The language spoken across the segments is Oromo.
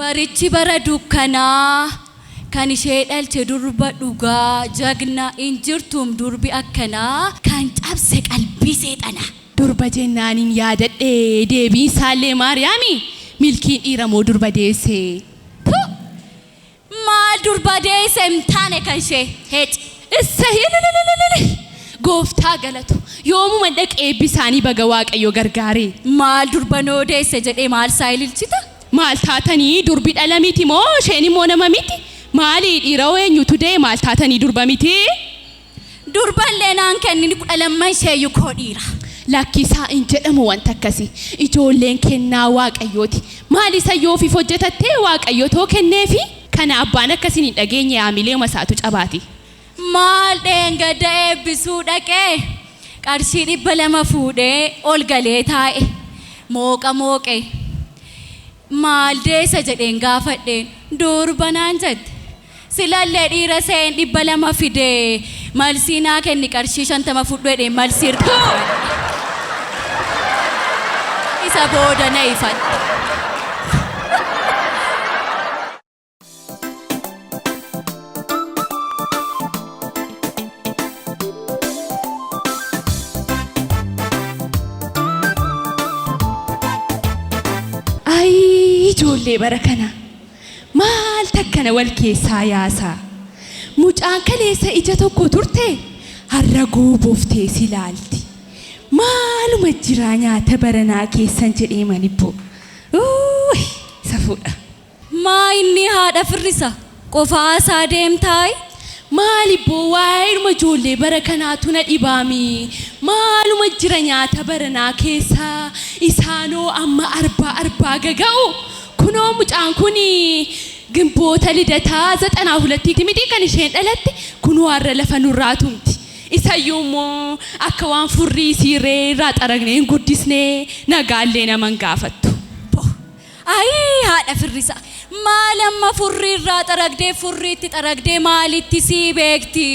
Barichi bara dukkanaa kan ishee dhalche durba dhugaa jagna hin jirtuum durbi akkanaa kan cabse qalbii seexanaa. Durba jennaanin yaadadhe deebiin isaallee Maariyaami milkiin dhiira moo durba deesse? Tu! Maal durba deesse hin taane kan ishee hec. Essay ililililili Gooftaa galatu yoomuman dhaqe eebbi isaanii baga Waaqayyo gargaare. Maal durba noo deesse jedhee maal isaa ililchita? Maal taatanii durbi dhala miti moo isheen immoo nama miti? Maali dhiirahoo eenyutu da'e maal taatanii durba miti? Durballee naan kennini 12n isheeyyu koo dhiira. Lakkisaa hin jedhamu wanta akkasii. Ijoolleen kennaa Waaqayyooti. Maal isa yoo ofiif hojjetattee Waaqayyotoo kenneefi? Kana abbaan akka isin hin dhageenye haamileema isaatu cabaati. Maal dheengadda eebbisuu dhaqee qarshii 200 fuudhee ol galee taa'e. Mooqa mooqe. Maal deessa jedheen gaafadheen. Durba naan jette. Silallee dhiira se'een 200 fide malsii naa kenni qarshii 50 fudhu jedheen malsii irkaa fudhadhe. Isa booda na ifatte. Ayii ijoollee bara kana maal takkana wal keessaa yaasa mucaan kaleessa ija tokko turte har'a gooboftee si laalti maaluma jiraa nyaata baranaa keessan jedhee manibbo uuy safuudha. Maa inni haadha firrisa qofaa isaa deemtaayi? Maalibboo waa'eedhuma ijoollee bara kanaatu na dhibaami maaluma jira nyaata baranaa keessa isaanoo amma arbaa arbaa gaga'u kunoo mucaan kun gimboota lidataa zaxanaa hulattiitti miti kan isheen dhalatte kunoo har'a lafa nurraa tumti isayyuu immoo akka waan furrii isiirree irraa xaragnee hin guddisnee nagaallee nama hin gaafattu. Boh Ayii haadha firrisa maal amma furrii irraa xaragdee furriitti xaragdee maalitti sii beekti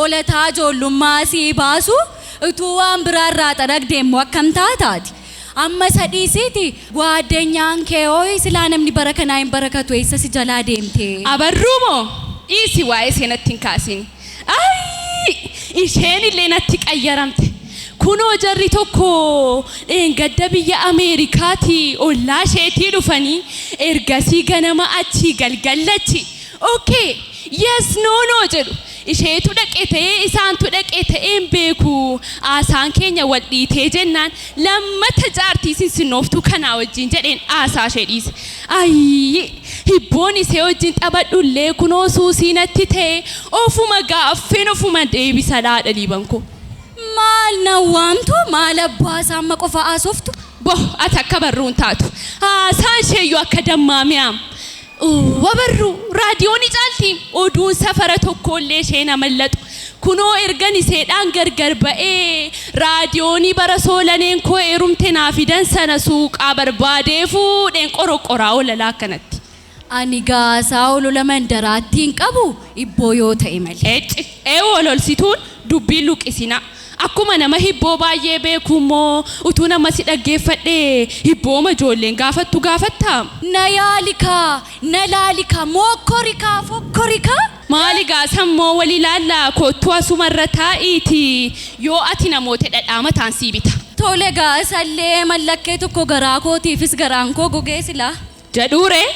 olataa ijoollummaa sii baasu utuu waan biraa irraa xaragdee immoo akkam taataati amma isa dhiisiiti gwaaddenyaan kee hooyi silaa namni bara kanaa hin barakatu eessa si jalaa deemtee. Abarruu moo? Dhiisi waa'ee ishee natti hin kaasini. Ayii! Isheen illee natti qayyaramte. Kunoo jarri tokko dheengadda biyya Ameerikaatii ollaa isheetii dhufanii ergasii ganama achii galgalla achi. Ok! Yes! No! No! jedhu. Isheetu dhaqe ta'ee isaantu dhaqe ta'ee hin beeku. Haasaan keenya wal dhiitee jennaan lammata jaartii sinsinnooftuu kanaa wajjin jedheen haasaa ishee dhiise. Ayii! Hibboon isee wajjin taphadhu illee kunoo suusii natti ta'e. Ofuma gaaffin ofuma deebisa laadha Liiban koo. Maal nan waamtu maal abbaa isaa amma qofa haasoftu. Boh ati akka barruu hin taatu. Haasaan isheeyyuu akka dammaa mi'aam. Uwwa barruu raadiyoo ni caaltiim. Oduun safara tokkoollee ishee hin amallaxu. Kunoo ergan iseedhaan gargar ba'ee raadiyoonii bara soolaneen koo heerumte naa fidan sana suuqaa barbaadee fuudheen qoroqqoraa oola laa akkanatti. Ani gaasaa olola mandaraatti hin qabu hibboo yoo ta'e malee. Ecci! Ee ololsituun dubbiin luqqisinaa. Akkuma nama hibboo baay'ee beekuu immoo utuun amma si dhaggeeffadhee hibbooma ijoolleen gaafattu gaafattaa? Na yaali kaa, na laali kaa, mookkori kaa, fokkori kaa. Maali gaa sammoo wal ilaallaa koottuu asumarra taa'iitii yoo ati na moote dhadhaa mataan sii bita. Tole gaa isallee mallakkee tokko garaa kootiifis garaan koo gogee silaa. Jedhuu ree?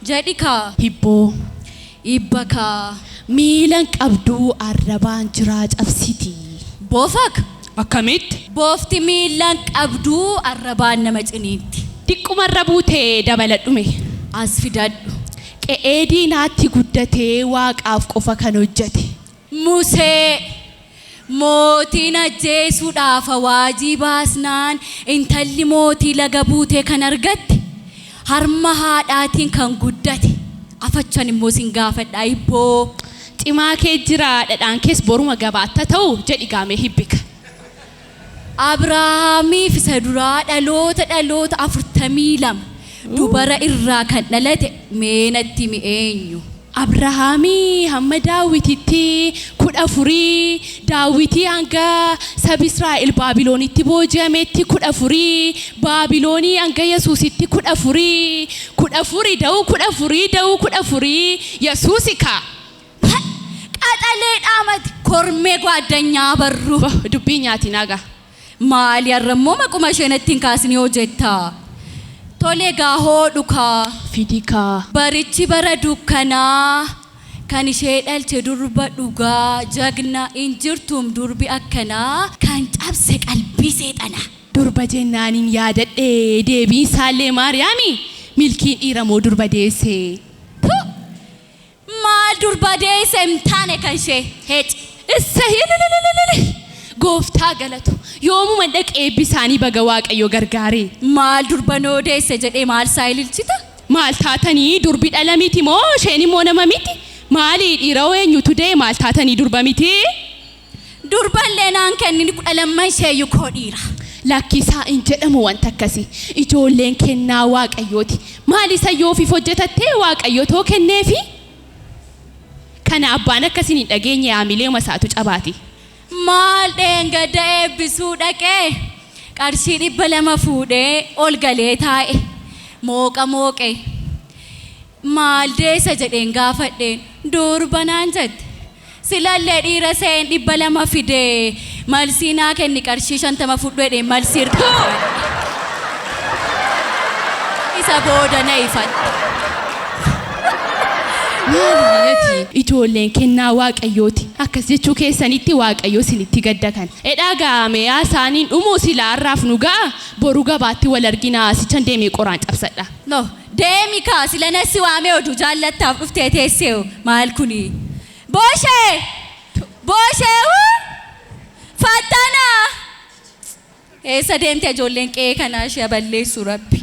Jedhi kaa. Hibboo. Hibba kaa. Miila hin qabduu arrabaan jiraa cabsiti. Bofak. Akkamitti? Bofti miilla hin qabduu arrabaan nama ciniinti. Diqquma irra buute dabaladhu mee. As fidadhu. Qe'ee diinaatti guddatee Waaqaaf qofa kan hojjete. Musee! Mootiin ajjeesuudhaaf awaajii baasnaan intalli mootii laga buutee kan argatte, harma haadhaatiin kan guddate. Afachan immoo sin gaafadha hibboo. Cimaa kee jira dhadhaan kees boruma gabaatta ta'u jedhi gaa mee hibbika. Abrahaamiif isa duraa dhaloota dhaloota 42 dubara irraa kan dhalate mee natti himi eenyu? Abrahaamii hamma Daawititti 14, Daawitii hanga sabi Israa'el Baabilonitti booji'ametti 14, Baabilonii hanga Yesuusitti 14, 14 da'uu 14 da'uu 14 Yesuusi kaa. Qaxalee dhaamati kormee gwaaddanyaa barru. Dubbii nyaatiin haga. Maali har'ammoo maquma isheen ittiin kaasin yoo jetta. Tole gaa hoodhu kaa. Fidi kaa. Barichi bara dukkanaa kan ishee dhalche durba dhugaa jagna hin jirtuum durbi akkanaa kan cabse qalbii seexanaa. Durba jennaaniin yaadadhe deebiin isaallee Maariyaami milkiin dhiira moo durba deesse? Maal durba deesse hin taane kan ishee heec. Issa ililililili gooftaa galatu yoomuma dhaqee eebbi isaanii baga waaqayyo gargaare. Maal durba noo deesse jedhee maal isaa ililchita? Maal taatanii durbi dhala miti moo isheen immoo nama miti? Maali dhiira hoo eenyutu da'e maal taatanii durba miti? Durballee naan kennini 12 isheeyyu koo dhiira. Lakkisaa hin jedhamu wanta akkasi. Ijoolleen kennaa waaqayyooti. Maal isa yoo ofiif hojjetattee waaqayyotoo kenneefi? Kana abbaan akka isin hin dhageenye haamileema isaatu cabaati. Maal dheengadda eebbisuu dhaqee qarshii 200 fuudhee ol galee taa'e. Mooqa mooqe. Maal deessa jedheen gaafadheen durba naan jette. Silallee dhiira seen 200 fide malsii naa kenni qarshii 50 fudhu jedheen malsii hirkaa fudhadhe. Isa booda na ifadhe. Maali ijoolleen kennaa waaqayyooti. Akkas jechuu keessanitti waaqayyo isinitti gadda kan. Edhaa gaame isaaniin dhumuu silaa har'aaf nu ga'a boru gabaatti wal arginaa sichan deemee qoraan cabsadha. No deemi kaa sila na si waamee oduu jaallattaaf dhuftee teessee maal kuni. Boshee! Boshee! Fattana! Eessa deemte ijoolleen qe'ee kanaa ishee balleessu rabbi.